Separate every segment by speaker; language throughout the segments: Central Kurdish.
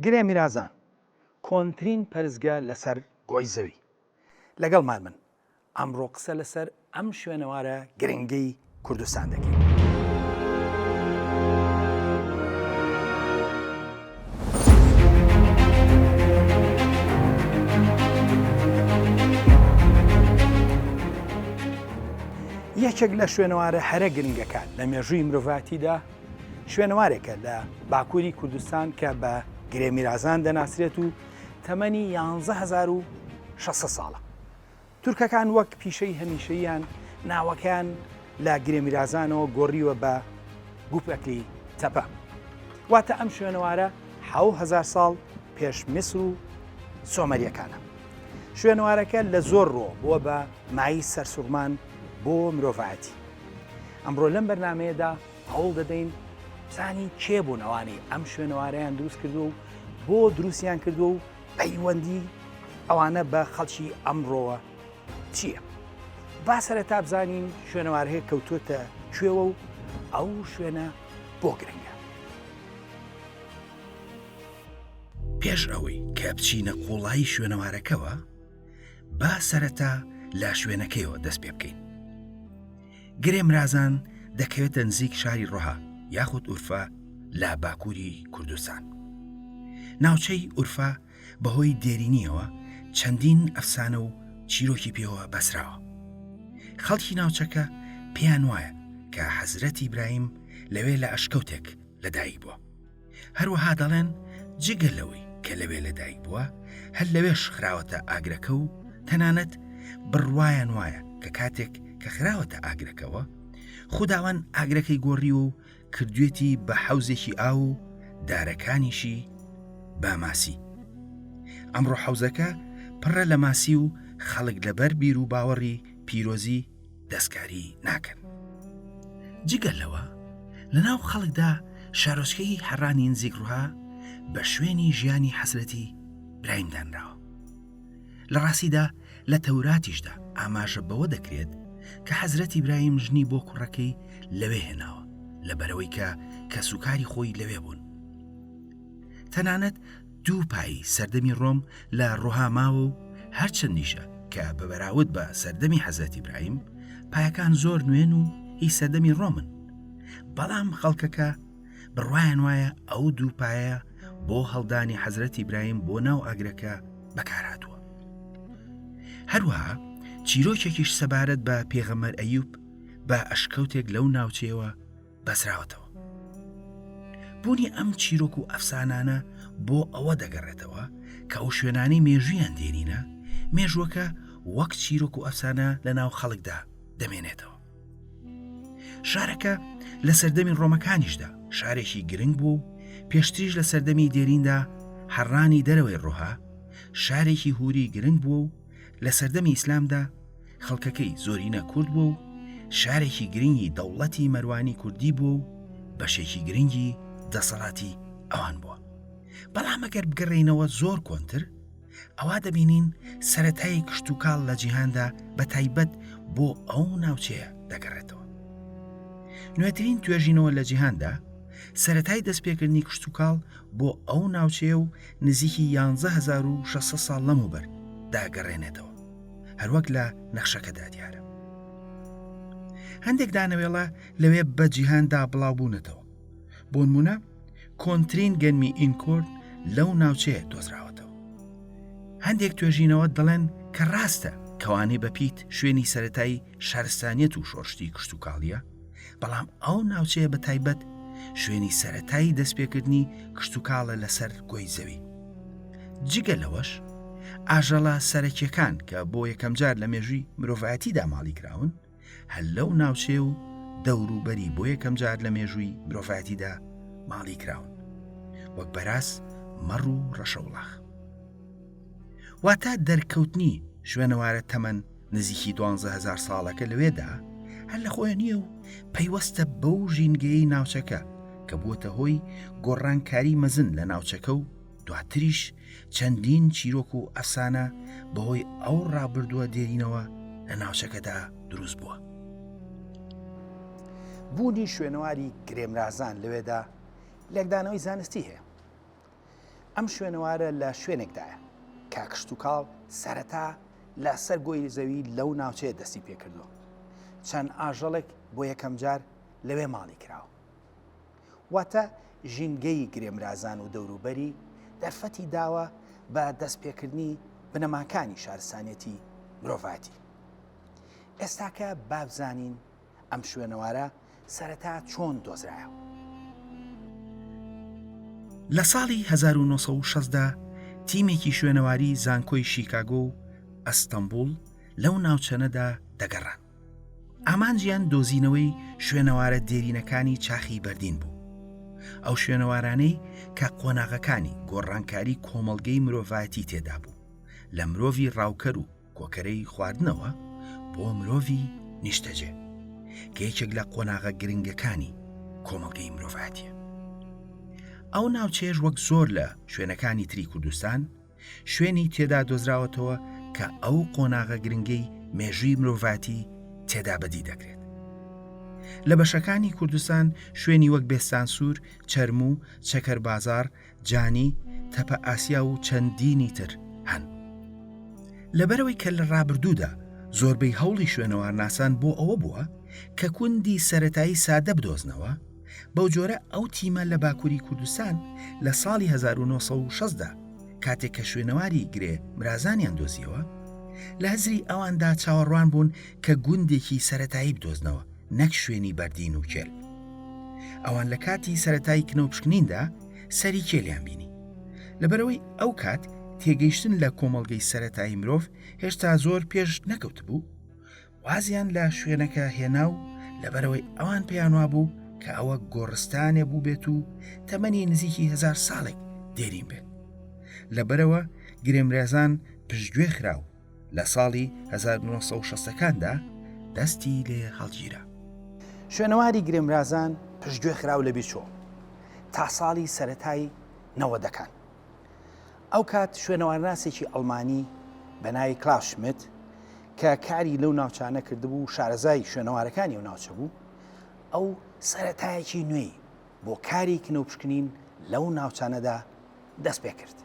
Speaker 1: گرێ میرازان کۆنترین پەرستگە لەسەر گۆی زەوی. لەگەڵمان بن ئەمڕۆ قسە لەسەر ئەم شوێنەوارە گرنگەی کوردستان دەکەین. یەکێک لە شوێنەوارە هەرە گرنگەکان لە مێژووی مرۆڤاتیدا شوێنەوارێکە لە باکووری کوردستان کە بە گرێ میرازان دەناسرێت و تەمەنی 11600 ساڵە. تورکەکان وەک پیشەی هەمیشەییان ناوەکەیان لە گرێ میرازانەوە گۆڕیوە بە گوپەکلی تەپە. واتە ئەم شوێنەوارە 7000 ساڵ پێش میسر و سۆمەریەکانە. شوێنەوارەکە لە زۆر ڕۆ بووە بە مایەی سەرسوڕمان بۆ مرۆڤایەتی. ئەمڕۆ لەم بەرنامەیەدا هەوڵ دەدەین بزانین کێ بوون ئەوانەی ئەم شوێنەوارەیان دروست کردووە و بۆ دروستیان کردووە و پەیوەندی ئەوانە بە خەڵکی ئەمڕۆوە چییە؟ با سەرەتا بزانین شوێنەوارەکە کەوتووەتە کوێوە و ئەو شوێنە بۆ گرنگە.
Speaker 2: پێش ئەوەی کە بچینە قوڵایی شوێنەوارەکەوە، با سەرەتا لە شوێنەکەیەوە دەست پێ بکەین. گرێ مرازان دەکەوێتە نزیک شاری ڕۆها یاخود ئورفا لە باکووری کوردستان. ناوچەی ئورفا بەهۆی دێرینیەوە چەندین ئەفسانە و چیرۆکی پێوە بەسراوە. خەڵکی ناوچەکە پێیان وایە کە حەزرەتی برایم لەوێ لە ئەشکەوتێک لەدایک بووە. هەروەها دەڵێن جگە لەوەی کە لەوێ لەدایک بووە هەر لەوێش خراوەتە ئاگرەکە و تەنانەت بڕوایان وایە کە کاتێک کە خراوەتە ئاگرەکەوە خوداوەند ئاگرەکەی گۆڕیوە و کردوێتی بە حەوزێکی ئاو و دارەکانیشی بە ماسی. ئەمڕۆ حەوزەکە پڕە لە ماسی و خەڵک لەبەر بیر و باوەڕی پیرۆزی دەستکاری ناکەن. جگە لەوە لەناو خەڵکدا شارۆچکەی حەڕانی نزیک ڕوها بە شوێنی ژیانی حەسرەتی برایم دانراوە. لە ڕاستیدا لە تەوراتیشدا ئاماژە بەوە دەکرێت کە حەزرەتی برایم ژنی بۆ کوڕەکەی لەوێ هێناوە لەبەرەوەی کە کەسوکاری خۆی لەوێ بوون. تەنانەت دوو پایی سەردەمی ڕۆم لە ڕۆها ماوە و هەرچەندیشە کە بە بەراورد بە سەردەمی حەزرەتی برایم پایەکان زۆر نوێن و هی سەردەمی ڕۆمن بەڵام خەڵکەکە بڕوایان وایە ئەو دوو پایە بۆ هەڵدانی حەزرەتی برایم بۆ ناو ئاگرەکە بەکارهاتووە هەروەها چیرۆکێکیش سەبارەت بە پێغەمەر ئەیوب بە ئەشکەوتێک لەو ناوچەیەوە بەسراوەتەوە. بوونی ئەم چیرۆک و ئەفسانانە بۆ ئەوە دەگەڕێتەوە کە ئەو شوێنانەی مێژوویان دێرینە، مێژووەکە وەک چیرۆک و ئەفسانە لە ناو خەڵکدا دەمێنێتەوە. شارەکە لە سەردەمی ڕۆمەکانیشدا شارێکی گرنگ بوو و پێشتریش لە سەردەمی دێریندا حەڕانی دەرەوەی ڕۆها شارێکی هوری گرنگ بووە و لە سەردەمی ئیسلامدا خەڵکەکەی زۆرینە کورد بووە و شارێکی گرنگی دەوڵەتی مەروانی کوردی بووە و بەشێکی گرنگی دەسەڵاتی ئەوان بووە. بەڵام ئەگەر بگەڕێینەوە زۆر کۆنتر ئەوا دەبینین سەرەتای کشتوکاڵ لە جیهاندا بە تایبەت بۆ ئەو ناوچەیە دەگەڕێتەوە. نوێترین توێژینەوە لە جیهاندا سەرەتای دەستپێکردنی کشتوکاڵ بۆ ئەو ناوچەیە و نزیکی 11600 ساڵ لەمەوبەر داگەڕێنێتەوە هەروەک لە نەخشەکەدا دیارە. هەندێک دانەوێڵە لەوێ بە جیهاندا بڵاو بوونەتەوە. بۆنمونە کۆنترین گەنمی ئینکۆرد لەو ناوچەیە دۆزراوەتەوە. هەندێک توێژینەوە دەڵێن کە ڕاستە کەوانەی بە پیت شوێنی سەتایی شارستانیەت و شۆڕشتی کشتتوکاڵیە، بەڵام ئەو ناوچەیە بە تایبەت شوێنی سەتایی دەستپێکردنی کشتتوکاڵە لەسەر گۆی زەوی. جگە لەوەش ئاژەڵە سەرەکیەکان کە بۆ یەکەمجار لە مێژووی مرۆڤایەتیدا ماڵی کراون هەر لەو ناوچەیە و دەوروبەری بۆ یەکەمجار لە مێژووی مرۆڤایەتیدا ماڵی کراون وەک بەراز مەڕ و ڕەشەوڵاخ واتە دەرکەوتنی شوێنەوارە تەمەن نزیکی 12000 ساڵەکە لەوێدا هەر لە خۆیان نییە و پەیوەستە بەو ژینگەیەی ناوچەکە کە بووەتە هۆی گۆڕانکاری مەزن لە ناوچەکە و دواتریش چەندین چیرۆک و ئەفسانە بەهۆی ئەو ڕابردووە دێرینەوە لە ناوچەکەدا دروست بووە.
Speaker 1: بوونی شوێنەواری گرێمرازان لەوێدا لێکدانەوەی زانستی هەیە. ئەم شوێنەوارە لە شوێنێکدایە کە کشتوکاڵ سەرەتا لە سەر گۆی زەوی لەو ناوچەیە دەستی پێکردووە. چەند ئاژەڵێک بۆ یەکەمجار لەوێ ماڵی کراوە. واتە ژینگەی گرێمرازان و دەوروبەری دەرفەتی داوە بە دەستپێکردنی بنەماکانی شارستانیەتی مرۆڤایەتی. ئێستاکە با بزانین ئەم شوێنەوارە سەرەتا چۆن دۆزرایەوە؟
Speaker 2: لە ساڵی 1960 دا تیمێکی شوێنەواری زانکۆی شیکاگۆ و ئەستەنبوڵ لەو ناوچەنەدا دەگەڕان. ئامانجیان دۆزینەوەی شوێنەوارە دێرینەکانی چاخی بەردین بوو. ئەو شوێنەوارانەی کە قۆناغەکانی گۆڕانکاری کۆمەڵگەی مرۆڤایەتی تێدا بوو، لە مرۆڤی ڕاوکەر و کۆکەرەی خواردنەوە بۆ مرۆڤی نیشتەجێ، کە یەکێک لە قۆناغە گرنگەکانی کۆمەڵگەی مرۆڤایەتیە. ئەو ناوچەیەش وەک زۆر لە شوێنەکانی تری کوردستان، شوێنی تێدا دۆزراوەتەوە کە ئەو قۆناغە گرنگەی مێژووی مرۆڤاتی تێدا بەدی دەکرێت. لە بەشەکانی کوردستان شوێنی وەک بێستانسوور، چەرموو، چەکەربازاڕ، جانی، تەپە ئاسیا و چەندینی تر هەن. لەبەرئەوەی کە لە ڕابردوودا زۆربەی هەوڵی شوێنەوارناسان بۆ ئەوە بووە کە کوندی سەرەتایی سادە بدۆزنەوە، بەو جۆرە ئەو تیمە لە باکووری کوردستان لە ساڵی 1960 دا کاتێک کە شوێنەواری گرێ مرازانیان دۆزیەوە، لە هزری ئەواندا چاوەڕوان بوون کە گوندێکی سەرەتایی بدۆزنەوە نەک شوێنی بەردین و کێل. ئەوان لە کاتی سەرەتای کنەوپشکنیندا سەری کێلیان بینی. لەبەرئەوەی ئەو کات تێگەیشتن لە کۆمەڵگەی سەرەتایی مرۆڤ هێشتا زۆر پێش نەکەوتبوو، وازیان لە شوێنەکە هێنا و لەبەرئەوەی ئەوان پێیان وابوو کە ئەوە گۆڕستانێ بووبێت و تەمەنی نزیکی هەزار ساڵێک دێرین بێت. لەبەرئەوە گرێمرێزان پشتگوێ خرا و لە ساڵی 1960 ەکاندا دەستی لێ هەڵگیرا.
Speaker 1: شوێنەواری گرێمرازان پشتگوێ خرا و لەبیرچووە تا ساڵی سەرەتای نەوەدەکان. ئەو کات شوێنەوارناسێکی ئەڵمانی بە ناوی کلاوس شمیت کە کاری لەو ناوچانە کردبوو و شارەزای شوێنەوارەکانی ئەو ناوچە بوو، ئەو سەرەتایەکی نوێی بۆ کاری کنەوپشکنین لەو ناوچانەدا دەست پێ کرد.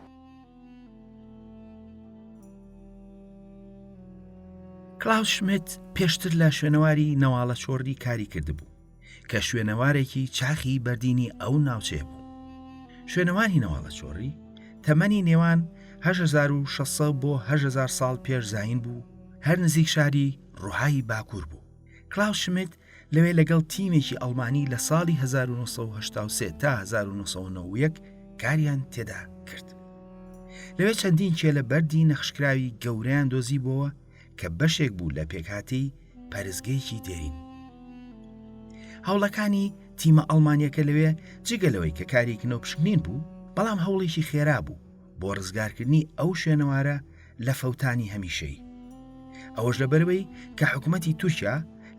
Speaker 2: کلاوس شمیت پێشتر لە شوێنەواری نەواڵە چۆڕی کاری کردبوو. کە شوێنەوارێکی چاخی بەردینی ئەو ناوچەیە بوو. شوێنەواری نەواڵەچۆڕی تەمەنی نێوان 8600 بۆ 8000 ساڵ پێش زایین بوو، هەر نزیک شاری ڕوهای باکوور بوو. کلاوس شمیت لەوێ لەگەڵ تیمێکی ئەڵمانی لە ساڵی 1983 تا 1991 کاریان تێدا کرد. لەوێ چەندین کێلە بەردی نەخشکراوی گەورەیان دۆزیبۆوە کە بەشێک بوو لە پێکهاتەی پەرستگەیەکی دێرین. هەوڵەکانی تیمە ئەڵمانیەکە لەوێ جگە لەوەی کە کاری کنەوپشکنین بوو، بەڵام هەوڵێکی خێرا بوو بۆ ڕزگارکردنی ئەو شوێنەوارە لە فەوتانی هەمیشەیی. ئەوەش لەبەرئەوەی کە حکومەتی تورکیا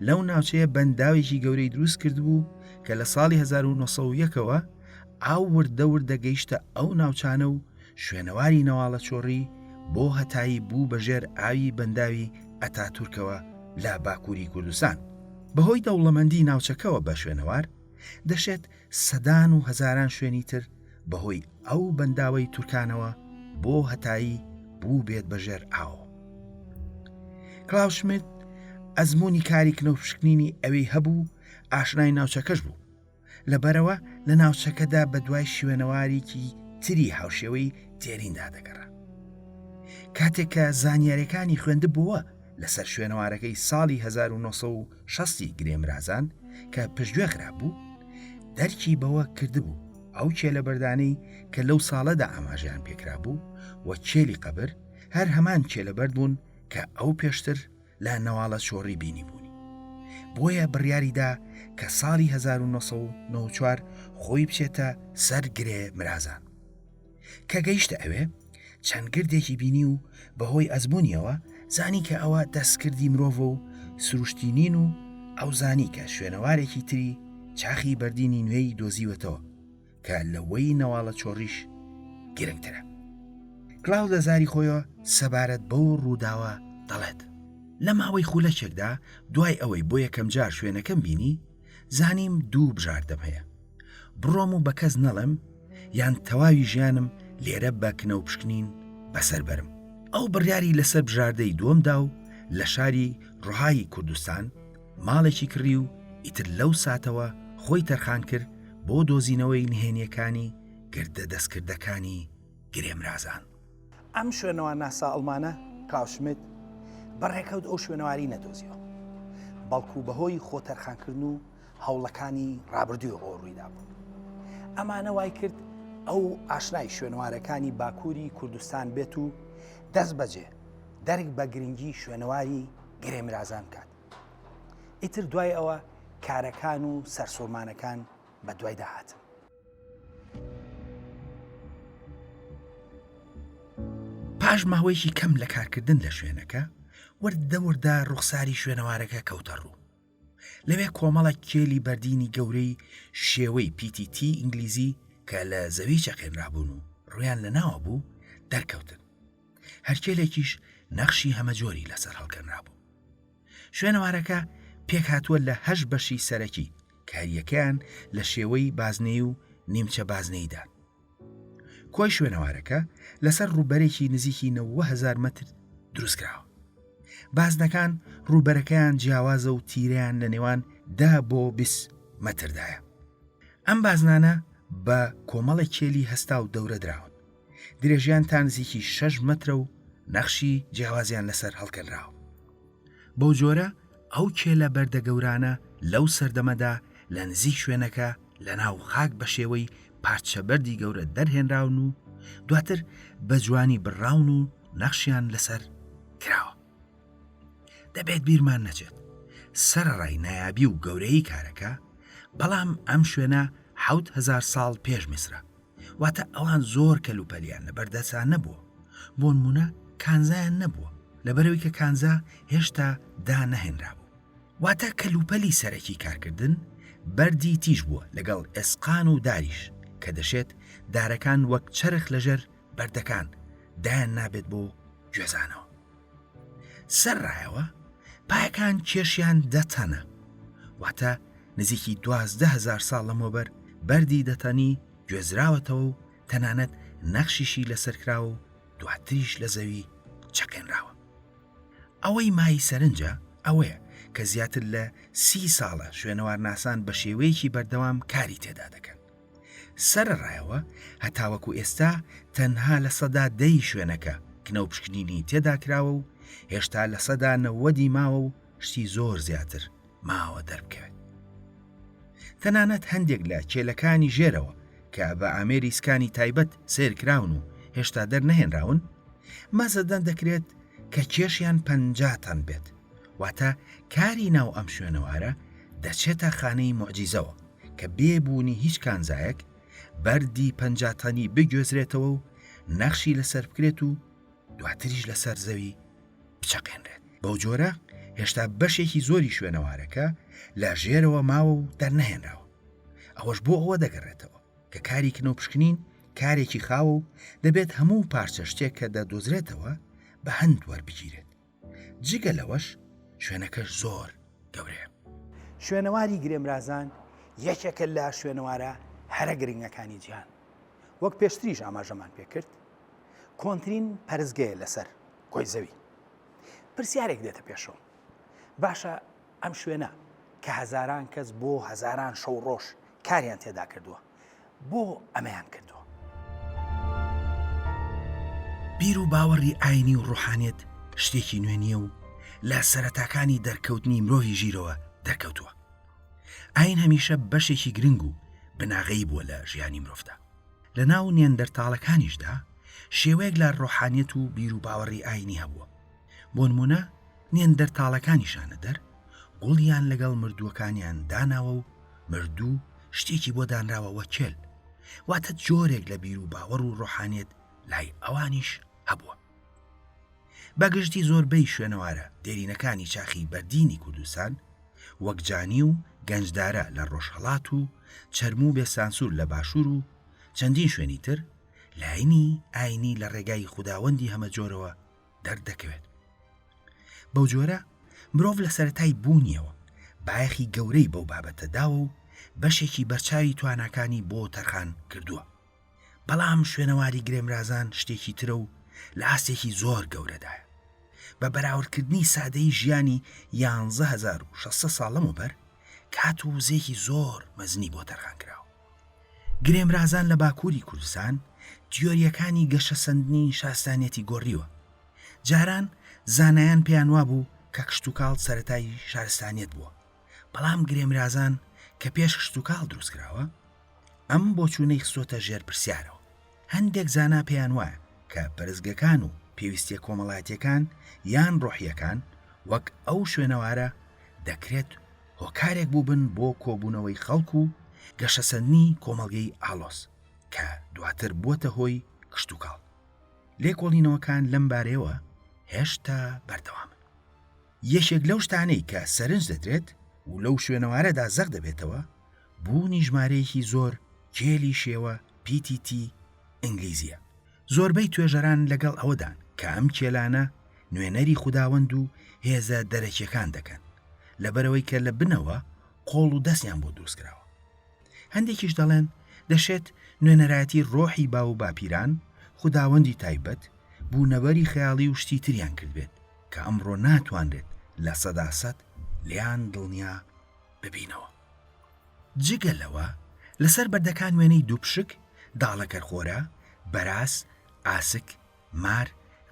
Speaker 2: لەو ناوچەیە بەنداوێکی گەورەی دروست کردبوو کە لە ساڵی 1901 ەوە ئاو وردە وردە گەیشتە ئەو ناوچانە و شوێنەواری نەواڵەچۆڕی بۆ هەتایی بوو بە ژێر ئاوی بەنداوی ئەتاتورکەوە لە باکووری کوردستان. بەهۆی دەوڵەمەندی ناوچەکەوە بە شوێنەوار، دەشێت سەدان و هەزاران شوێنی تر بەهۆی ئەو بەنداوەی تورکانەوە بۆ هەتایی بووبێت بە ژێر ئاوەوە. کلاوس شمیت ئەزموونی کاری کنەوپشکنینی ئەوێی هەبوو و ئاشنای ناوچەکەش بوو. لەبەرئەوە لە ناوچەکەدا بەدوای شوێنەوارێکی تری هاوشێوەی دێریندا دەگەڕا. کاتێک کە زانیاریەکانی خوێندبووە لەسەر شوێنەوارەکەی ساڵی 1960 ی گرێمرازان کە پشتگوێ خرابوو، دەرکی بەوە کردبوو ئەو کێلە بەردانەی کە لەو ساڵەدا ئاماژەیان پێکرابوو و کێلی قەبر هەر هەمان کێلە بەرد بوون کە ئەو پێشتر لە نەواڵە چۆڕی بینیبوونی. بۆیە بڕیاری دا کە ساڵی 1994 خۆی بچێتە سەر گرێ مرازان. کە گەیشتە ئەوێ، چەند گردێکی بینی و بەهۆی ئەزموونیەوە زانی کە ئەوە دەستکردی مرۆڤە و سروشتی نین و ئەو زانی کە شوێنەوارێکی تری چاخی بەردینی نوێی دۆزیوەتەوە. کە لەوەی نەواڵە چۆڕیش گرنگترە. کلاو لە زاری خۆیەوە سەبارەت بەو ڕووداوە دەڵێت. لە ماوەی خولەکێکدا دوای ئەوەی بۆ یەکەمجار شوێنەکەم بینی، زانیم دوو بژاردەم هەیە، بڕۆم و بە کەس نەڵێم یان تەواوی ژیانم لێرە بە کنە و پشکنین بەسەر بەرم. ئەو بڕیاری لەسەر بژاردەی دووەم دا و لە شاری ڕوهایی کوردستان ماڵێکی کڕی و ئیتر لەو ساتەوە خۆی تەرخان کرد بۆ دۆزینەوەی نهێنییەکانی گردە دەستکردەکانی گرێمرازان.
Speaker 1: ئەم شوێنەوارناسە ئەڵمانە، کلاوس شمیت، بە ڕێکەوت ئەو شوێنەواری نەدۆزیەوە، بەڵکو بەهۆی خۆتەرخانکردن و هەوڵەکانی ڕابردووی ئەوە ڕوویدابوو. ئەمانە وای کرد ئەو ئاشنای شوێنەوارەکانی باکووری کوردستان بێت و دەست بەجێ دەرک بە گرنگی شوێنەواری گرێمرازان بکات. ئیتر دوای ئەوە کارەکان و سەرسوڕمانەکان بە دوایدا هاتن.
Speaker 2: پاش ماوەیەکی کەم لە کارکردن لە شوێنەکە، وردە وردە ڕوخساری شوێنەوارەکە کەوتە ڕوو. لەوێ کۆمەڵێک کێلی بەردینی گەورەی شێوەی پیتی تی ئینگلیزی کە لە زەوی چەقێنرابوون و ڕوویان لە ناوە بوو، دەرکەوتن. هەر کێلێکیش نەخشی هەمەجۆری لەسەر هەڵکەنرابوو. شوێنەوارەکە پێکهاتووە لە هەشت بەشی سەرەکی کە هەریەکەیان لە شێوەی بازنەیی و نیمچە بازنەییدان. کۆی شوێنەوارەکە لەسەر ڕووبەرێکی نزیکی 90 هەزار مەتر دروستکراوە. بازنەکان ڕووبەرەکەیان جیاوازە و تیرەیان لە نێوان دە بۆ 20 مەتردایە. ئەم بازنانە بە کۆمەڵێک کێلی هەستاو دەورە دراون. درێژیان تا نزیکی شەش مەترە و نەخشی جیاوازیان لەسەر هەڵکەنراوە. بەو جۆرە ئەو کێلە بەردە گەورانە لەو سەردەمەدا لە نزیک شوێنەکە لە ناو خاک بە شێوەی پارچە بەردی گەورە دەرهێنراون و دواتر بە جوانی بڕاون و نەخشیان لەسەر کراوە. دەبێت بیرمان نەچێت سەرەڕای نایابی و گەورەیی کارەکە، بەڵام ئەم شوێنە 7000 ساڵ پێش میسرە، واتە ئەوان زۆر کەلوپەلیان لەبەردەسا نەبووە، بۆنمونە کانزایان نەبووە، لەبەرئەوەی کە کانزا هێشتا دانەهێنرابوو. واتە کەلوپەلی سەرەکی کارکردن بەردی تیژ بووە لەگەڵ ئێسقان و داریش، کە دەشێت دارەکان وەک چەرخ لەژێر بەردەکان دایان نابێت بۆ گوێزانەوە. سەرڕایەوە پایەکان کێشیان دە تەنە، واتە نزیکی 12 هەزار ساڵ لەمەوبەر بەردی دە تەنی گوێزراوەتەوە و تەنانەت نەخشیشی لەسەر کراوە و دواتریش لە زەوی چەقێنراوە. ئەوەی مایەی سەرنجە ئەوەیە کە زیاتر لە سی ساڵە شوێنەوارناسان بە شێوەیەکی بەردەوام کاری تێدا دەکەن. سەرەڕایەوە هەتاوەکو ئێستا تەنها 10% ی شوێنەکە کنە و پشکنینی تێدا کراوە و هێشتا 90% ی ماوە و شتی زۆر زیاتر ماوە دەربکەوێت. تەنانەت هەندێک لە کێلەکانی ژێرەوە کە بە ئامێری سکانی تایبەت سەیر کراون و هێشتا دەرنەهێنراون، مەزەدە دەکرێت کە کێشیان 50 تەن بێت، واتە کاری ناو ئەم شوێنەوارە دەچێتە خانەی موعجیزەوە کە بێ بوونی هیچ کانزایەک بەردی 50 تەنی بگوێزرێتەوە و نەخشی لەسەر بکرێت و دواتریش لەسەر زەوی بچەقێنرێت. بەو جۆرە هێشتا بەشێکی زۆری شوێنەوارەکە لە ژێرەوە ماوە و دەرنەهێنراوە. ئەوەش بۆ ئەوە دەگەڕێتەوە کە کاری کنە و پشکنین کارێکی خاوە و دەبێت هەموو پارچە شتێک کە دەدۆزرێتەوە بە هەند وەربگیرێت. جگە لەوەش شوێنەکەش زۆر گەورەیە.
Speaker 1: شوێنەواری گرێمرازان یەکێکە لە شوێنەوارە هەرە گرنگەکانی جیهان. وەک پێشتریش ئاماژەمان پێکرد کۆنترین پەرستگەیە لەسەر گۆی زەوی. پرسیارێک دێتە پێشەوە، باشە ئەم شوێنە کە هەزاران کەس بۆ هەزاران شەو ڕۆژ کاریان تێدا کردووە، بۆ ئەمەیان کردووە؟
Speaker 2: بیر و باوەڕی ئاینی و ڕۆحانیەت شتێکی نوێ نییە و لە سەرەتاکانی دەرکەوتنی مرۆڤی ژیرەوە دەرکەوتووە. ئاین هەمیشە بەشێکی گرنگ و بناغەیی بووە لە ژیانی مرۆڤدا. لە ناو نیەندەرتاڵەکانیشدا شێوەیەک لە ڕۆحانیەت و بیروباوەڕی ئاینی هەبووە. بۆ نموونە نیەندەرتاڵەکانی شانەدەر گوڵیان لەگەڵ مردووەکانیان داناوە و مردوو شتێکی بۆ دانراوە وەک کێل، واتە جۆرێک لە بیروباوەڕ و ڕۆحانیەت لای ئەوانیش هەبووە. بە گشتی زۆربەی شوێنەوارە دێرینەکانی چاخی بەردینی کوردستان وەک جانی و گەنجدارە لە ڕۆژهەڵات و چەرموو و بێسانسوور لە باشوور و چەندین شوێنی تر، لاینی ئاینی لە ڕێگای خوداوەندی هەمەجۆرەوە دەردەکەوێت. بەو جۆرە مرۆڤ لە سەرەتای بوونیەوە بایەخی گەورەی بەو بابەتە داوە و بەشێکی بەرچاوی تواناکانی بۆ تەرخان کردووە. بەڵام شوێنەواری گرێمرازان شتێکی ترە و لە ئاستێکی زۆر گەورەدایە. بە بەراوردکردنی سادەیی ژیانی 11600 ساڵ لەمەوبەر، کات و وزەیەکی زۆر مەزنی بۆ تەرخان کراوە. گرێمرازان لە باکووری کوردستان تیۆرییەکانی گەشەسەندنی شارستانیەتی گۆڕیوە. جاران زانایان پێیان وابوو کە کشتوکاڵ سەرەتای شارستانیەت بووە، بەڵام گرێمرازان کە پێش کشتوکاڵ دروستکراوە، ئەم بۆچوونەی خستۆتە ژێر پرسیارەوە. هەندێک زانا پێیان وایە کە پەرستگەکان و پێویستییە کۆمەڵایەتییەکان یان ڕۆحییەکان وەک ئەو شوێنەوارە دەکرێت هۆکارێک بووبن بۆ کۆبوونەوەی خەڵک و گەشەسەندنی کۆمەڵگەی ئاڵۆز کە دواتر بووەتە هۆی کشتوکاڵ. لێکۆڵینەوەکان لەم بارەیەوە هێشتا بەردەوامن. یەکێک لەو شتانەی کە سەرنج دەدرێت و لەو شوێنەوارەدا زەق دەبێتەوە، بوونی ژمارەیەکی زۆر کێلی شێوە پیتی تی ئینگلیزییە. زۆربەی توێژەران لەگەڵ ئەوەدان کە ئەم کێلانە نوێنەری خوداوەند و هێزە دەرەکیەکان دەکەن، لەبەرئەوەی کە لە بنەوە قۆڵ و دەستیان بۆ دروستکراوە. هەندێکیش دەڵێن دەشێت نوێنەرایەتی ڕۆحی باو و باپیران، خوداوەندی تایبەت، بوونەوەری خەیاڵی و شتی تریان کردبێت کە ئەمڕۆ ناتوانرێت 100% لێیان دڵنیا ببینەوە. جگە لەوە لەسەر بەردەکان وێنەی دووپشک، داڵەکەرخۆرە، بەراز، ئاسک، مار،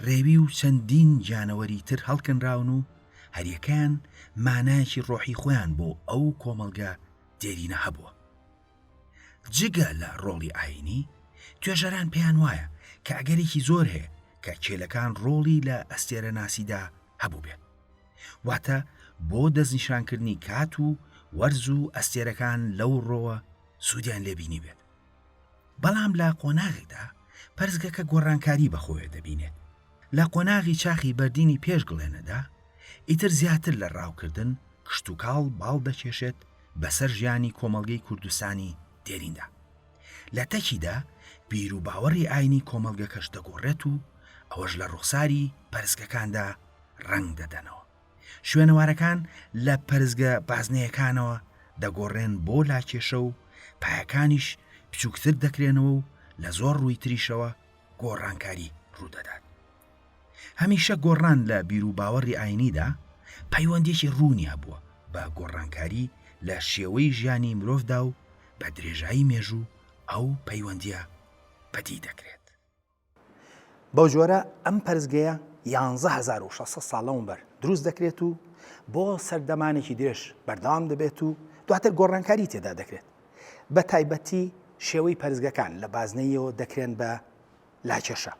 Speaker 2: ڕێوی و چەندین گیانەوەری تر هەڵکەنراون و هەریەکەیان مانایەکی ڕۆحی خۆیان بۆ ئەو کۆمەڵگە دێرینە هەبووە. جگە لە ڕۆڵی ئایینی، توێژەران پێیان وایە کە ئەگەرێکی زۆر هەیە کە کێلەکان ڕۆڵی لە ئەستێرەناسیدا هەبووبێت. واتە بۆ دەستنیشانکردنی کات و وەرز و ئەستێرەکان لەو ڕۆوە سوودیان لێ بینیبێت. بەڵام لە قۆناغێکدا پەرستگەکە گۆڕانکاری بەخۆیە دەبینێت. لە قۆناغی چاخی بەردینی پێش گڵێنەدا، ئیتر زیاتر لە ڕاوکردن، کشتوکاڵ باڵ دەکێشێت بەسەر ژیانی کۆمەڵگەی کوردستانی دێریندا. لە تەکیدا بیروباوەڕی ئاینی کۆمەڵگەکەش دەگۆڕێت و ئەوەش لە ڕوخساری پەرستگەکاندا ڕەنگ دەدەنەوە. شوێنەوارەکان لە پەرستگە بازنەیەکانەوە دەگۆڕێن بۆ لاکێشە و پایەکانیش بچووکتر دەکرێنەوە و لە زۆر ڕووی تریشەوە گۆڕانکاری ڕوودەدات. هەمیشە گۆڕان لە بیروباوەڕی ئاینیدا پەیوەندییەکی ڕوونی هەبووە بە گۆڕانکاری لە شێوەی ژیانی مرۆڤدا و بە درێژایی مێژوو ئەو پەیوەندییە بەدی دەکرێت.
Speaker 1: بەو جۆرە ئەم پەرستگەیە 11600 ساڵ لەمەوبەر دروست دەکرێت و بۆ سەردەمانێکی درێژ بەردەوام دەبێت و دواتر گۆڕانکاری تێدا دەکرێت. بە تایبەتی شێوەی پەرستگەکان لە بازنەییەوە دەکرێن بە لاکێشە.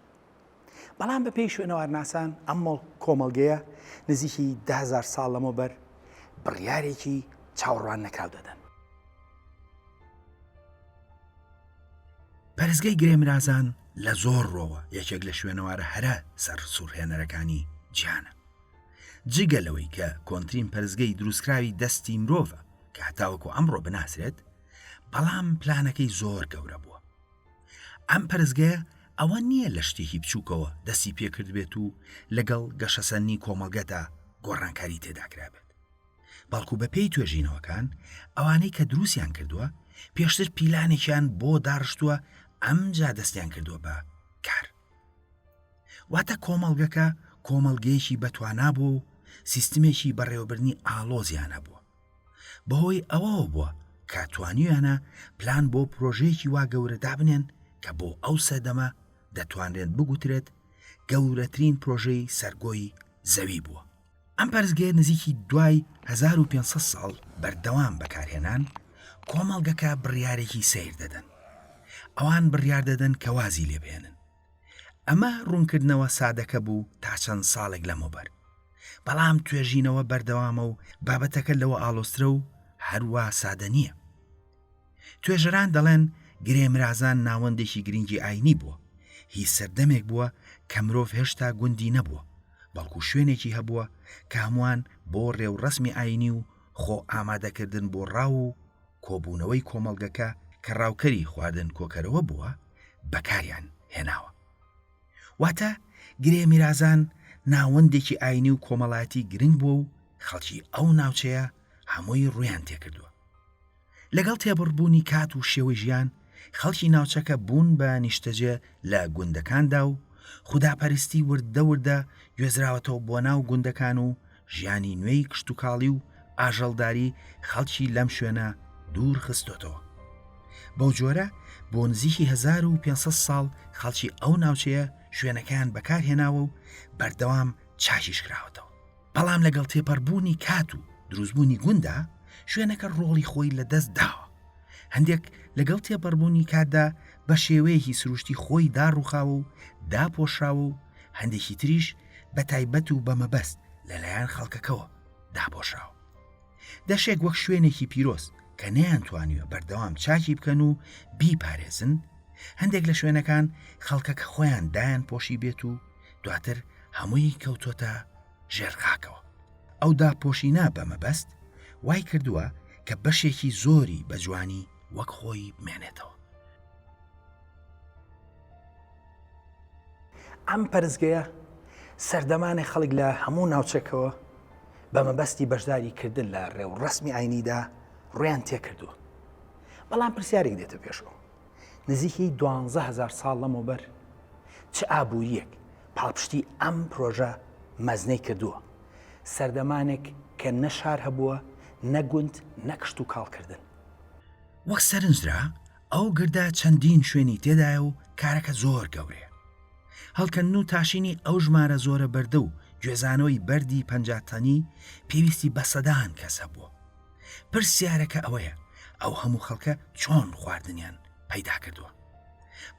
Speaker 1: بەڵام بە پێی شوێنەوارناسان ئەم کۆمەڵگەیە نزیکی دههزار ساڵ لەمەوبەر بڕیارێکی چاوەڕوان نەکراو دەدەن.
Speaker 2: پەرستگەی گرێمرازان لە زۆر ڕۆوە یەکێک لە شوێنەوارە هەرە سەرسوڕهێنەرەکانی جیهانە. جگە لەوەی کە کۆنترین پەرستگەی دروستکراوی دەستی مرۆڤە کە هەتاوەکو ئەمڕۆ بناسرێت، بەڵام پلانەکەی زۆر گەورە بووە. ئەم پەرستگەیە ئەوە نییە لە شتێکی بچووکەوە دەستی پێکردبێت و لەگەڵ گەشەسەندنی کۆمەڵگەدا گۆڕانکاری تێداکرابێت. بەڵکو بەپێی توێژینەوەکان ئەوانەی کە دروستیان کردووە پێشتر پیلانێکیان بۆ داڕشتووە ئەمجا دەستیان کردووە بە کار. واتە کۆمەڵگەکە کۆمەڵگەیەکی بەتوانا بووە و سیستمێکی بەڕێوەبردنی ئاڵۆزیان هەبووە. بەهۆی ئەوەوە بووە کە توانیویانە پلان بۆ پرۆژەیەکی وا گەورە دابنێن کە بۆ ئەو سەردەمە دەتوانرێت بگوترێت گەورەترین پرۆژەی سەرگۆی زەوی بووە. ئەم پەرستگەیە نزیکی دوای 1500 ساڵ بەردەوام بەکارهێنان، کۆمەڵگەکە بڕیارێکی سەیر دەدەن. ئەوان بڕیار دەدەن کە وازی لێ بهێنن. ئەمە ڕوونکردنەوە سادەکە بوو تا چەند ساڵێک لەمەوبەر. بەڵام توێژینەوە بەردەوامە و بابەتەکە لەوە ئاڵۆزترە و هەروا سادە نییە. توێژەران دەڵێن گرێ مرازان ناوەندێکی گرنگی ئاینی بووە، هی سەردەمێک بووە کە مرۆڤ هێشتا گوندی نەبووە، بەڵکو شوێنێکی هەبووە کە هەمووان بۆ ڕێوڕەسمی ئاینی و خۆ ئامادەکردن بۆ ڕاو و کۆبوونەوەی کۆمەڵگەکە کە ڕاوکەری خواردن کۆکەرەوە بووە بەکاریان هێناوە. واتە گرێ میرازان ناوەندێکی ئاینی و کۆمەڵایەتی گرنگ بووە و خەڵکی ئەو ناوچەیە هەمووی ڕوویان تێکردووە. لەگەڵ تێبڕبوونی کات و شێوەی ژیان، خەڵکی ناوچەکە بوون بە نیشتەجێ لە گوندەکاندا و خوداپەرستی وردە وردە گوێزراوەتەوە بۆ ناو گوندەکان و ژیانی نوێی کشتوکاڵی و ئاژەڵداری خەڵکی لەم شوێنە دوور خستۆتەوە. بەو جۆرە بۆ نزیکی 1500 ساڵ خەڵکی ئەو ناوچەیە شوێنەکەیان بەکارهێناوە و بەردەوام چاکیش کراوەتەوە. بەڵام لەگەڵ تێپەڕبوونی کات و دروستبوونی گوندا شوێنەکە ڕۆڵی خۆی لە دەست داوە. هەندێک لەگەڵ تێپەڕبوونی کاتدا بە شێوەیەکی سروشتی خۆی داڕووخاوە و داپۆشراوە و هەندێکی تریش بە تایبەت و بە مەبەست لەلایەن خەڵکەکەوە داپۆشراوە. دەشێک وەک شوێنێکی پیرۆز کە نەیانتوانیوە بەردەوام چاکی بکەن و بیپارێزن، هەندێک لە شوێنەکان خەڵکەکە خۆیان دایان پۆشی بێت و دواتر هەمووی کەوتۆتە ژێر خاکەوە. ئەو داپۆشینە بە مەبەست وای کردووە کە بەشێکی زۆری بە جوانی وەک خۆی بمێنێتەوە.
Speaker 1: ئەم پەرستگەیە سەردەمانێک خەڵک لە هەموو ناوچەکەوە بە مەبەستی بەشداری کردن لە ڕێوڕەسمی ئاینیدا ڕویان تێکردووە. بەڵام پرسیارێک دێتە پێشەوە، نزیکەی 12 هەزار ساڵ لەمەوبەر چ ئابوورییەک پاڵپشتی ئەم پرۆژە مەزنەی کردووە؟ سەردەمانێک کە نە شار هەبووە، نە گوند، نە کشتوکاڵکردن.
Speaker 2: وەک سەرنجدرا، ئەو گردە چەندین شوێنی تێدایە و کارەکە زۆر گەورەیە. هەڵکەندن و تاشینی ئەو ژمارە زۆرە بەردە و گوێزانەوەی بەردی 50 تەنی پێویستی بە سەدان کەس هەبووە. پرسیارەکە ئەوەیە ئەو هەموو خەڵکە چۆن خواردنیان پەیدا کردووە؟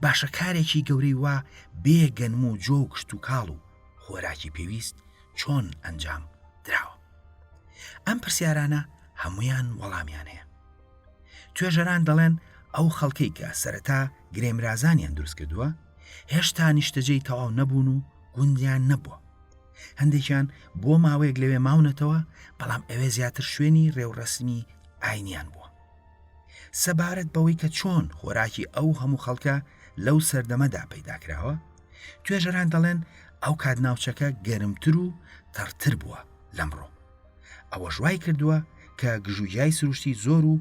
Speaker 2: باشە کارێکی گەورەی وا بێ گەنم و جۆ و کشتوکاڵ و خۆراکی پێویست چۆن ئەنجام دراوە؟ ئەم پرسیارانە هەمویان وەڵامیان هەیە. توێژەران دەڵێن ئەو خەڵکەی کە سەرەتا گرێمرازانیان دروست کردووە هێشتا نیشتەجێی تەواو نەبوون و گوندیان نەبووە. هەندێکیان بۆ ماوەیەک لەوێ ماونەتەوە بەڵام ئەوێ زیاتر شوێنی ڕێوڕەسمی ئاینیان بووە. سەبارەت بەوەی کە چۆن خۆراکی ئەو هەموو خەڵکە لەو سەردەمەدا پەیدا کراوە، توێژەران دەڵێن ئەو کات ناوچەکە گەرمتر و تەڕتر بووە لەمڕۆ. ئەوەش وای کردووە کە گژوگیای سروشتی زۆر و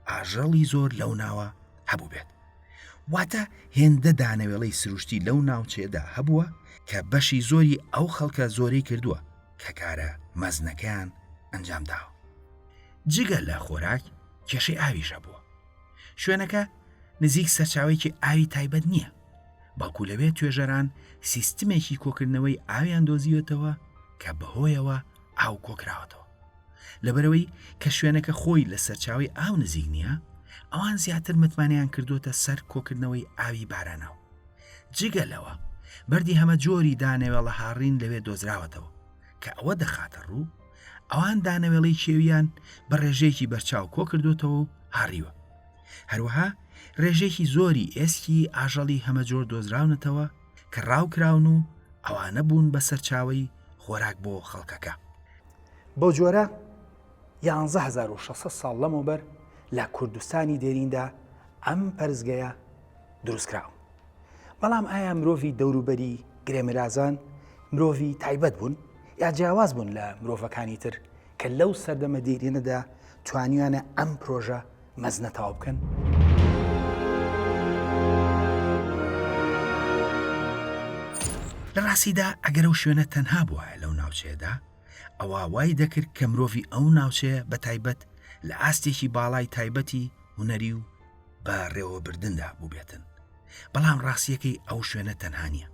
Speaker 2: ئاژەڵی زۆر لەو ناوە هەبووبێت. واتە هێندە دانەوێڵەی سروشتی لەو ناوچەیەدا هەبووە کە بەشی زۆری ئەو خەڵکە زۆرەی کردووە کە کارە مەزنەکەیان ئەنجام داوە. جگە لە خۆراک کێشەی ئاویش هەبووە. شوێنەکە نزیک سەرچاوەیەکی ئاوی تایبەت نییە، بەڵکو لەوێ توێژەران سیستمێکی کۆکردنەوەی ئاویان دۆزیوەتەوە کە بەهۆیەوە ئاو کۆکراوەتەوە. لەبەرئەوەی کە شوێنەکە خۆی لە سەرچاوەی ئاو نزیک نییە، ئەوان زیاتر متمانەیان کردووەتە سەر کۆکردنەوەی ئاوی باراناو. جگە لەوە، بەردی هەمەجۆری دانەوێڵە هاڕین لەوێ دۆزراوەتەوە، کە ئەوە دەخاتە ڕوو، ئەوان دانەوێڵەی کێوییان بە ڕێژەیەکی بەرچاو کۆکردووەتەوە و هاڕیوە. هەروەها ڕێژەیەکی زۆری ئێسکی ئاژەڵی هەمەجۆر دۆزراونەتەوە کە ڕاوکراون و ئەوانە بوون بە سەرچاوەی خۆراک بۆ خەڵکەکە.
Speaker 1: بەو جۆرە 11600 ساڵ لەمەوبەر لە کوردستانی دێریندا ئەم پەرستگەیە دروستکراوە. بەڵام ئایا مرۆڤی دەوروبەری گرێمرازان مرۆڤی تایبەت بوون یا جیاواز بوون لە مرۆڤەکانی تر کە لەو سەردەمە دێرینەدا توانیویانە ئەم پرۆژە مەزنە تەواو بکەن؟
Speaker 2: لە ڕاستیدا ئەگەر ئەو شوێنە تەنها بوایە لەو ناوچەیەدا ئەوا وای دەکرد کە مرۆڤی ئەو ناوچەیە بە تایبەت لە ئاستێکی باڵای تایبەتی هونەری و بە ڕێوەبردندا بووبێتن بەڵام ڕاستیەکەی ئەو شوێنە تەنها نییە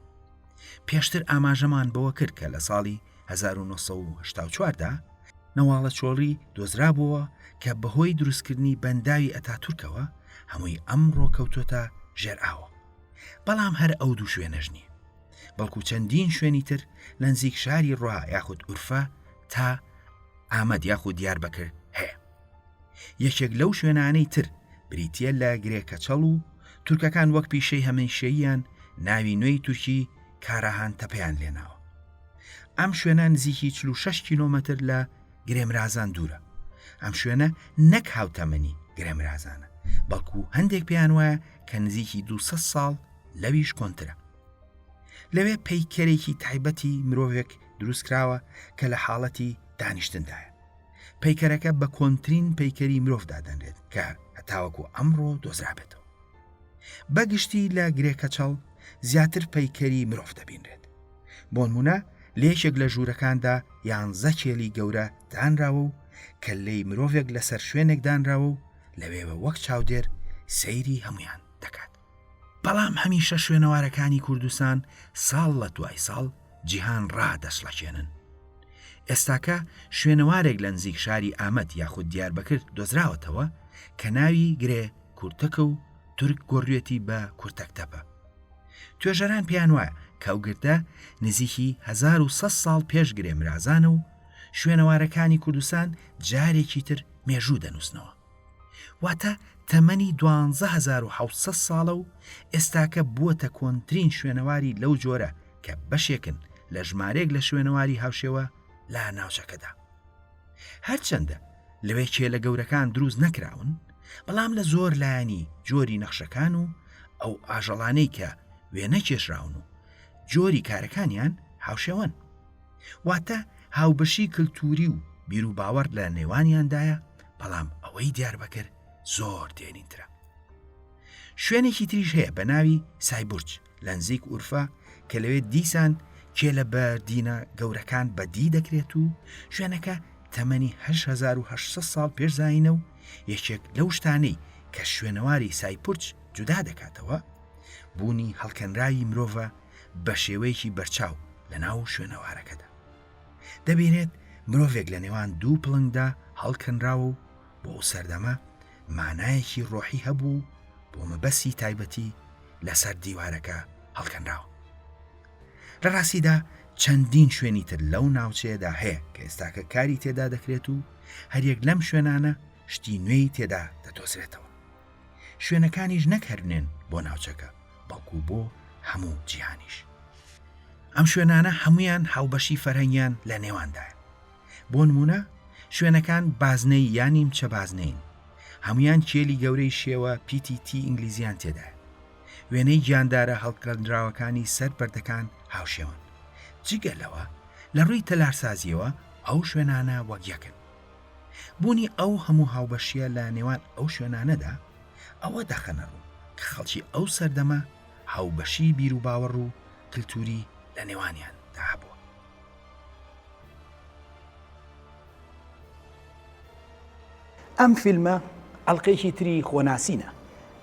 Speaker 2: پێشتر ئاماژەمان بەوە کرد کە لە ساڵی 1984 دا نەواڵە چۆڵی دۆزرابووەوە کە بەهۆی دروستکردنی بەنداوی ئەتاتورکەوە هەمووی ئەمڕۆ کەوتۆتە ژێر ئاوە بەڵام هەر ئەو دوو شوێنەش نییە بەڵکو چەندین شوێنی تر لە نزیک شاری ڕوا یاخود ئورفە تا ئامەد یاخود دیاربەکر هەیە یەکێک لەو شوێنانەی تر بریتە لە گرێ کەچەڵ و تورکەکان وەک پیشەی هەمیشەییان ناوی نوێی تورکی کاراهان تەپەیان لێناوە ئەم شوێنە نزیکی 46 کیلۆمەتر لە گرێمرازان دوورە ئەم شوێنە نەک هاوتەمەنی گرێمرازانە بەڵکو هەندێک پێیان وایە کە نزیکی 200 ساڵ لەویش کۆنترە لەوێ پەیکەرێکی تایبەتی مرۆڤێک دروستکراوە کە لە حاڵەتی دانیشتندایە پەیکەرەکە بە کۆنترین پەیکەری مرۆڤ دادەنرێت کە هەتاوەکو ئەمڕۆ دۆزرابێتەوە. بەگشتی لە گرێ کەچەڵ زیاتر پەیکەری مرۆڤ دەبینرێت. بۆنمونە لە یەکێک لە ژوورەکاندا یانزە کێلی گەورە دانراوە و کەللەی مرۆڤێک لەسەر شوێنێک دانراوە و لەوێوە وەک چاودێر سەیری هەموویان دەکات. بەڵام هەمیشە شوێنەوارەکانی کوردستان ساڵ لە دوای ساڵ جیهان ڕادەچڵەکێنن. ئێستاکە شوێنەوارێک لە نزیک شاری ئامەد یاخود دیاربەکر دۆزراوەتەوە کە ناوی گرێ کورتەکە و تورک گۆڕوێتی بە کورتەک تەپە. توێژەران پێیان وایە کە ئەو گردە نزیکی 1100 ساڵ پێش گرێ مرازانە و شوێنەوارەکانی کوردستان جارێکی تر مێژوو دەنووسنەوە. واتە تەمەنی 12700 ساڵە و ئێستاکە بووەتە کۆنترین شوێنەواری لەو جۆرە کە بەشێکن لە ژمارەیەک لە شوێنەواری هاوشێوە لە ناوچەکەدا. هەرچەندە لەوێ کێلە گەورەکان دروست نەکراون، بەڵام لە زۆر لایەنی جۆری نەخشەکان و ئەو ئاژەڵانەی کە وێنە کێشراون و جۆری کارەکانیان هاوشێوەن. واتە هاوبەشی کلتوری و بیروباوەڕ لە نێوانیاندایە، بەڵام ئەوەی دیاربەکر زۆر دێرینترە. شوێنێکی تریش هەیە بە ناوی سایبورج لە نزیک ئورفە کە لەوێ دیسان کێلە بەردینە گەورەکان بەدی دەکرێت و شوێنەکە تەمەنی 8800 ساڵ پێش زایینە و یەکێک لەو شتانەی کە شوێنەواری سایپورچ جودا دەکاتەوە بوونی هەڵکەنراوی مرۆڤە بە شێوەیەکی بەرچاو لە ناو شوێنەوارەکەدا دەبینێت مرۆڤێک لە نێوان دوو پڵنگدا هەڵکەنراوە و بۆ ئەو سەردەمە مانایەکی ڕۆحی هەبوو و بۆ مەبەستی تایبەتی لەسەر دیوارەکە هەڵکەنراوە. لە ڕاستیدا چەندین شوێنی تر لەو ناوچەیەدا هەیە کە ئێستاکە کاری تێدا دەکرێت و هەریەک لەم شوێنانە شتی نوێی تێدا دەدۆزرێتەوە. شوێنەکانیش نەک هەر نوێن بۆ ناوچەکە بەڵکو بۆ هەموو جیهانیش. ئەم شوێنانە هەمویان هاوبەشی فەرهەنگیان لە نێواندایە. بۆ نموونە شوێنەکان بازنەیی یا نیمچە بازنەیین. هەموویان کێلی گەورەی شێوە پیتی تی ئینگلیزیان تێدایە. وێنەی گیاندارە هەڵکەندراوەکانی سەر بەردەکان هاوشێوەن. جگە لەوە لە ڕووی تەلارسازییەوە ئەو شوێنانە وەک یەکن. بوونی ئەو هەموو هاوبەشییە لە نێوان ئەو شوێنانەدا ئەوە دەخەنە ڕوو کە خەڵکی ئەو سەردەمە هاوبەشیی بیروباوەڕ و کلتووری لە نێوانیاندا هەبووە.
Speaker 1: ئەم فیلمە ئەڵلقەیەکی تری خۆناسینە،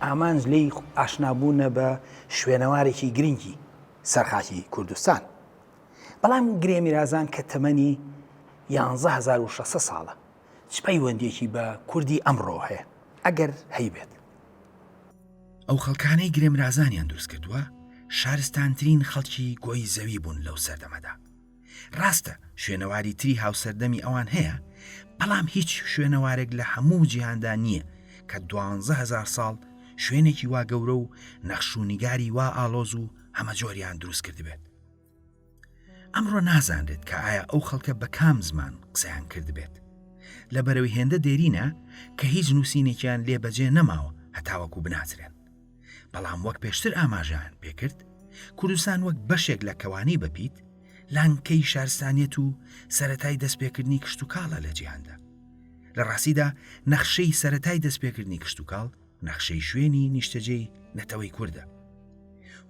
Speaker 1: ئامانج لێی ئاشنابوونە بە شوێنەوارێکی گرنگی سەر خاکی کوردستان. بەڵام گرێ میرازان کە تەمەنی 11600 ساڵە چ پەیوەندیەکی بە کوردی ئەمڕۆ هەیە ئەگەر هەیبێت؟
Speaker 2: ئەو خەڵکانەی گرێمرازانیان دروست کردووە شارستانترین خەڵکی گۆی زەوی بوون لەو سەردەمەدا. ڕاستە شوێنەواری تری هاوسەردەمی ئەوان هەیە، بەڵام هیچ شوێنەوارێک لە هەموو جیهاندا نییە کە 12000 ساڵ شوێنێکی وا گەورە و نەخش و نیگاری وا ئاڵۆز و هەمەجۆریان دروست کردبێت. ئەمڕۆ نازانرێت کە ئایا ئەو خەڵکە بە کام زمان قسەیان کردبێت. لەبەرەوەی هێندە دێرینە کە هیچ نووسینێکیان لێ بەجێ نەماوە هەتاوەکو بناسرێن. بەڵام وەک پێشتر ئاماژەیان پێکرد، کوردستان وەک بەشێک لە کەوانەی بەپیت، لانکەی شارستانیەت و سەرەتای دەستپێکردنی کشتوکاڵە لە جیهاندا. لە ڕاستیدا نەخشەی سەرەتای دەستپێکردنی کشتوکاڵ نەخشەی شوێنی نیشتەجێی نەتەوەی کوردە.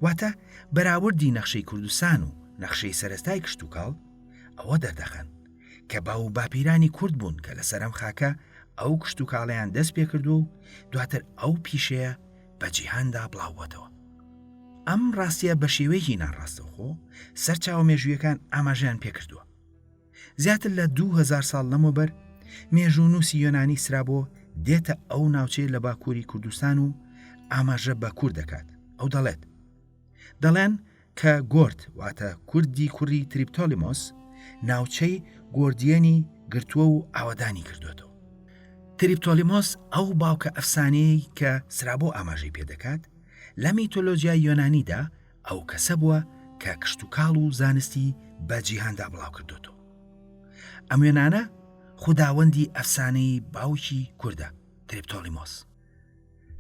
Speaker 2: واتە بەراوردی نەخشەی کوردستان و نەخشەی سەرەتای کشتوکاڵ ئەوە دەردەخەن کە باو و باپیرانی کورد بوون کە لەسەر ئەم خاکە ئەو کشتوکاڵەیان دەست پێکردووە و دواتر ئەو پیشەیە بە جیهاندا بڵاوبووەتەوە. ئەم ڕاستیە بە شێوەیەکی ناڕاستەوخۆ سەرچاوە مێژوویەکان ئاماژەیان پێکردووە. زیاتر لە 2000 ساڵ لەمەوبەر مێژوونووسی یۆنانی سرابۆ دێتە ئەو ناوچەیە لە باکووری کوردستان و ئاماژە بە کورد دەکات. ئەو دەڵێت، دەڵێن کە گۆرد واتە کوردی کوڕی تریپتۆلیمۆس ناوچەی گۆردیەنی گرتووە و ئاوەدانی کردوێتەوە. تریپتۆلیمۆس ئەو باوکە ئەفسانەیەی کە سرابۆ ئاماژەی پێدەکات لە میتۆلۆجیای یۆنانیدا ئەو کەسە بووە کە کشتوکاڵ و زانستی بە جیهاندا بڵاوکردۆتەوە. ئەم وێنانە خوداوەندی ئەفسانەی باوکی کوردە تریپتۆلیمۆس.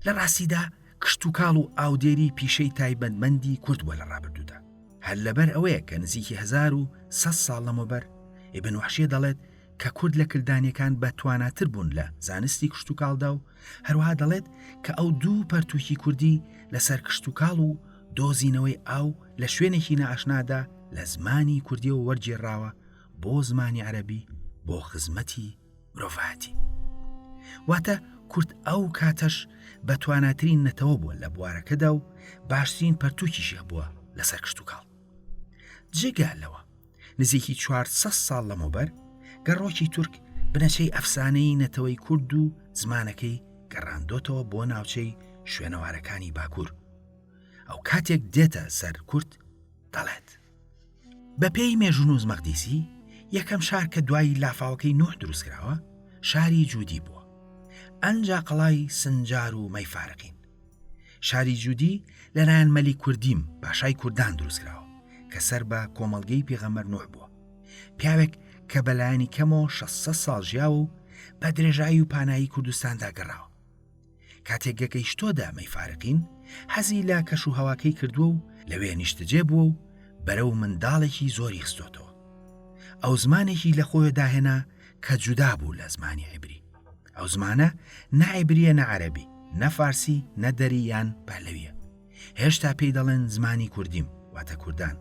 Speaker 2: لە ڕاستیدا کشتوکاڵ و ئاودێری پیشەی تایبەتمەندی کورد بووە لە ڕابردوودا. هەر لەبەر ئەوەیە کە نزیکی 1100 ساڵ لەمەوبەر ئیبن وەحشیە دەڵێت. کە کورد لە کلدانیەکان بە تواناتر بوون لە زانستی کشتوکاڵدا و هەروەها دەڵێت کە ئەو دوو پەرتووکی کوردی لەسەر کشتوکاڵ و دۆزینەوەی ئاو لە شوێنێکی نائاشنادا لە زمانی کوردیەوە وەرگێڕاوە بۆ زمانی عەرەبی بۆ خزمەتی مرۆڤایەتی. واتە کورد ئەو کاتەش بە تواناترین نەتەوە بووە لە بوارەکەدا و باشترین پەرتووکیشی هەبووە لەسەر کشتوکاڵ. جگە لەوە نزیکی 400 ساڵ لەمەوبەر گەڕۆکی تورک بنەچەی ئەفسانەی نەتەوەی کورد و زمانەکەی گەڕاندۆتەوە بۆ ناوچەی شوێنەوارەکانی باکوور. ئەو کاتێک دێتە سەر کورد دەڵێت. بەپێی مێژوونووس مەقدیسی، یەکەم شار کە دوای لافاوەکەی نوح دروستکراوە، شاری جودی بووە. ئەنجا قەڵای سنجار و مەیفارقین. شاری جودی لەلایەن مەلیک کوردیم، پاشای کوردان دروستکراوە، کە سەر بە کۆمەڵگەی پێغەمبەر نوح بووە. پیاوێک کە بەلایەنی کەمەوە 600 ساڵ ژیاوە و بە درێژایی و پانایی کوردستاندا گەڕاوە. کاتێک گەگەیشتۆدە مەیفارقین حەزی لە کەش و هەواکەی کردووە و لەوێ نیشتەجێ بووە و بەرەو منداڵێکی زۆری خستۆتەوە. ئەو زمانێکی لە خۆێ داهێنا کە جودا بوو لە زمانی عیبری. ئەو زمانە نە عیبریە نە عەرەبی، نە فارسی، نە دەری یان پەهلەویە. هێشتا پێی دەڵێن زمانی کوردیم، واتە کوردان.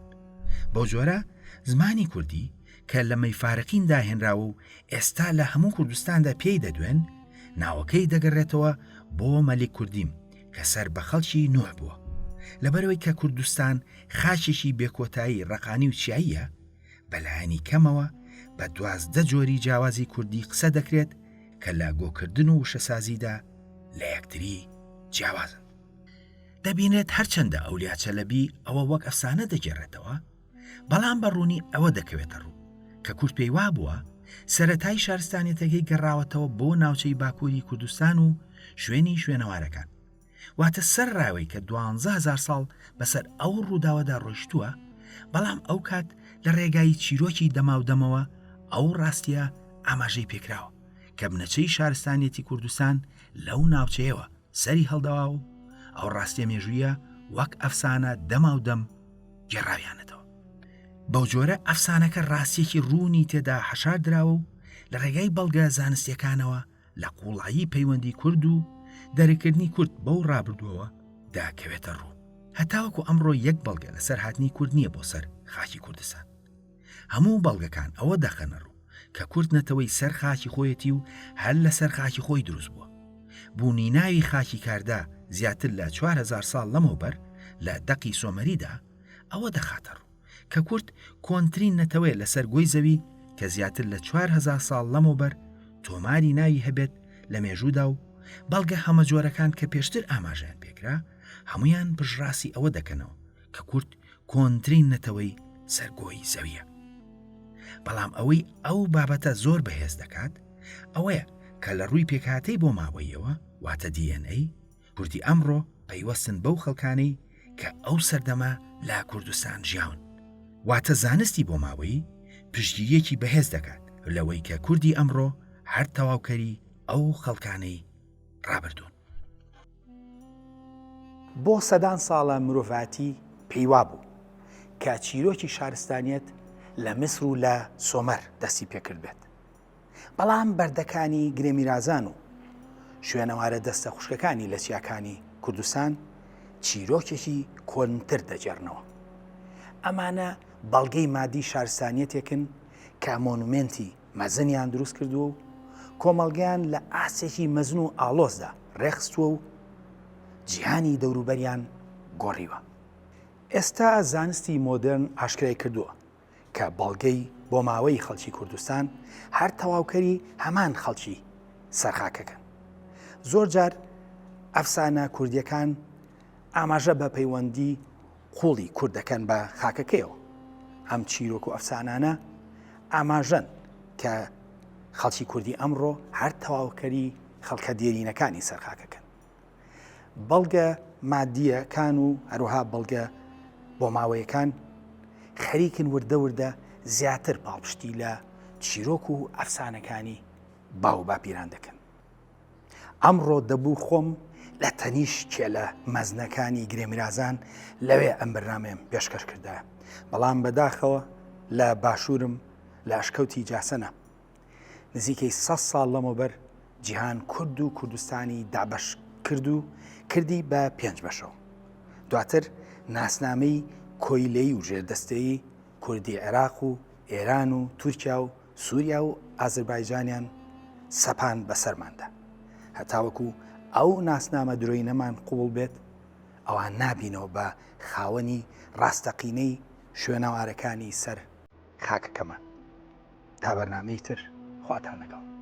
Speaker 2: بەو جۆرە زمانی کوردی کە لە مەیفارقین داهێنراوە و ئێستا لە هەموو کوردستاندا پێی دەدوێن، ناوەکەی دەگەڕێتەوە بۆ مەلیک کوردیم کە سەر بە خەڵکی نوح بووە. لەبەرئەوەی کە کوردستان خاکێکی بێکۆتایی ڕەقانی و چیاییە، بەلایەنی کەمەوە بە 12 جۆری جیاوازی کوردی قسە دەکرێت کە لە گۆکردن و وشەسازیدا لە یەکتری جیاوازن. دەبینرێت هەرچەندە ئەولیا چەلەبی ئەوە وەک ئەفسانە دەگێڕێتەوە، بەڵام بە ڕوونی ئەوە دەکەوێتە ڕوو کە کورد پێی وابووە سەرەتای شارستانیەتەکەی گەڕاوەتەوە بۆ ناوچەی باکووری کوردستان و شوێنی شوێنەوارەکان. واتە سەر ڕاوەی کە 12000 ساڵ بەسەر ئەو ڕووداوەدا ڕۆیشتووە، بەڵام ئەو کات لە ڕێگای چیرۆکی دەماودەمەوە ئەو ڕاستیە ئاماژەی پێکراوە کە بنەچەی شارستانیەتی کوردستان لەو ناوچەیەوە سەری هەڵداوە و ئەو ڕاستیە مێژوویە وەک ئەفسانە دەماودەم گێڕاویانەتەوە. بەو جۆرە ئەفسانەکە ڕاستیەکی ڕوونی تێدا حەشار دراوە و لە ڕێگای بەڵگە زانستیەکانەوە لە قووڵایی پەیوەندی کورد و دەرککردنی کورد بەو ڕابردووەوە دەکەوێتە ڕوو. هەتاوەکو ئەمڕۆ یەک بەڵگە لەسەر هاتنی کورد نییە بۆ سەر خاکی کوردستان. هەموو بەڵگەکان ئەوە دەخەنە ڕوو کە کورد نەتەوەی سەر خاکی خۆیەتی و هەر لەسەر خاکی خۆی دروست بووە. بوونی ناوی خاکی کاردا زیاتر لە 4000 ساڵ لەمەوبەر لە دەقی سۆمەریدا ئەوە دەخاتە ڕوو کە کورد کۆنترین نەتەوەیە لەسەر گۆی زەوی کە زیاتر لە 4000 ساڵ لەمەوبەر تۆماری ناوی هەبێت لە مێژوودا و بەڵگە هەمەجۆرەکان کە پێشتر ئاماژەیان پێکرا هەمویان پشتڕاستی ئەوە دەکەنەوە کە کورد کۆنترین نەتەوەی سەر گۆی زەویە. بەڵام ئەوەی ئەو بابەتە زۆر بەهێز دەکات ئەوەیە کە لە ڕووی پێکهاتەی بۆماوەییەوە واتە DNA کوردی ئەمڕۆ پەیوەستن بەو خەڵکانەی کە ئەو سەردەمە لە کوردستان ژیاون. واتە زانستی بۆماوەیی پشتگیرییەکی بەهێز دەکات لەوەی کە کوردی ئەمڕۆ هەر تەواوکەری ئەو خەڵکانەی ڕابردوون.
Speaker 1: بۆ سەدان ساڵە مرۆڤایەتی پێی وابوو کە چیرۆکی شارستانیەت لە میسر و لە سۆمەر دەستی پێکردبێت. بەڵام بەردەکانی گرێمیرازان و شوێنەوارە دەستە خوشکەکانی لە چیاکانی کوردستان چیرۆکێکی کۆنتر دەگێڕنەوە. ئەمانە بەڵگەی مادی شارستانیەتێکن کە مۆنومێنتی مەزنیان دروست کردووە و کۆمەڵگەیان لە ئاستێکی مەزن و ئاڵۆزدا ڕێکخستووە و جیهانی دەوروبەریان گۆڕیوە. ئێستا زانستی مۆدێرن ئاشکرای کردووە کە بەڵگەی بۆماوەی خەڵکی کوردستان هەر تەواوکەری هەمان خەڵکی سەر خاکەکەن. زۆر جار ئەفسانە کوردیەکان ئاماژە بە پەیوەندی قوڵی کورد دەکەن بە خاکەکەیەوە. ئەم چیرۆک و ئەفسانانە ئاماژەن کە خەڵکی کوردی ئەمڕۆ هەر تەواوکەری خەڵکە دێرینەکانی سەر خاکەکەن. بەڵگە مادییەکان و هەروەها بەڵگە بۆماوەیەکان خەریکن وردە وردە زیاتر پاڵپشتی لە چیرۆک و ئەفسانەکانی باو باپیران دەکەن. ئەمڕۆ دەبوو خۆم لە تەنیشت کێلە مەزنەکانی گرێمیرازان لەوێ ئەم بەرنامەیەم پێشکەش کردایە، بەڵام بەداخەوە لە باشوورم لە ئەشکەوتی جاسەنە. نزیکەی سە ساڵ لەمەوبەر جیهان کورد و کوردستانی دابەش کرد و کردی بە پێنج بەشەوە. دواتر ناسنامەی کۆیلەیی و ژێردەستەیی کوردی عێراق و ئێران و تورکیا و سووریا و ئازربایجانیان سەپان بەسەرماندا. هەتاوەکو ئەو ناسنامە درۆینەمان قبوڵ بێت، ئەوا نابینەوە بە خاوەنی ڕاستەقینەی شوێنەوارەکانی سەر خاکەکەمان. تا بەرنامەی تر خواتان لەگەڵ.